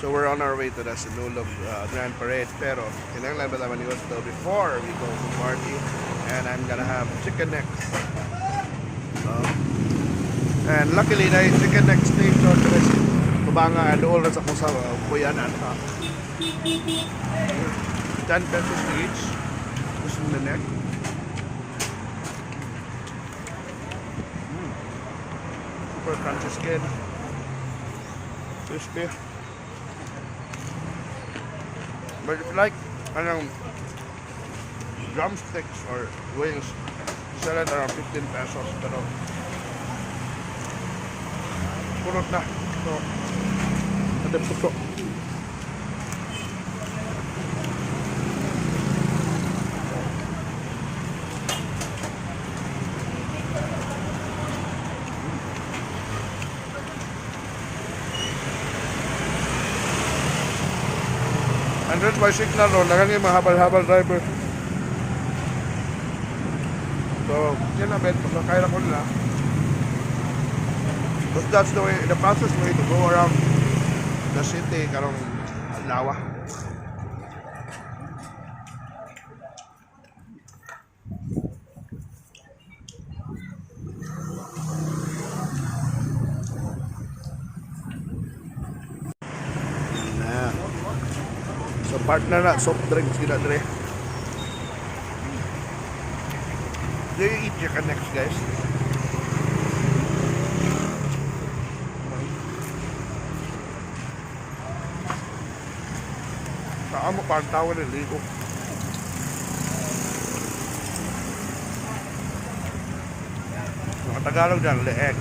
So we're on our way to the Sinulog Grand Parade, pero kinahanglan ba naman gusto before we go to party, and I'm gonna have chicken necks. And luckily na yung chicken neck station kasi tubanga dool ra sa kung sa kuyanan ha. 10 pesos each. This is the neck. Super crunchy skin. Crispy. But if you like anong drumsticks or wings, sell it around 15 pesos, pero kurot na. So, adep suso. And that's my signal ron, daghan yung mga habal-habal driver. So, yan na bet, pasakay na ko nila. But that's the way, the fastest way to go around the city karong adlaw. Na. So partner na soft drinks gina dre. Do you eat chicken necks, guys? Sa amo pa ang tawag ng ligo. Mga Tagalog dyan, leeg.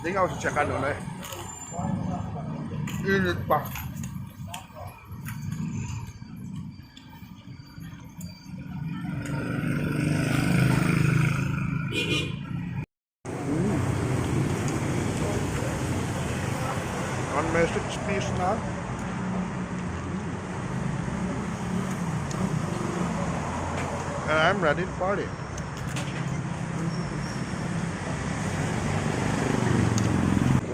Hindi nga ako sa tsaka noon eh. Init pa. On my six piece na. And I'm ready to party.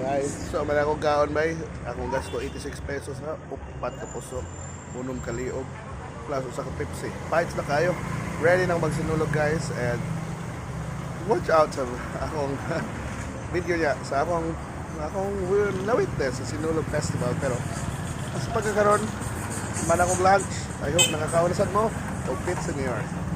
Guys, so man akong kaon bay. Akong gasto 86 pesos ha. Upat ka puso. Unom ka liog. Plus usa ka Pepsi. Fights na kayo. Ready nang magsinulog, guys, and watch out sa akong video niya sa akong na-witness sa Sinulog Festival, pero sa pagkakaroon man akong lunch. I hope nakakaon na sad mo og pizza New York.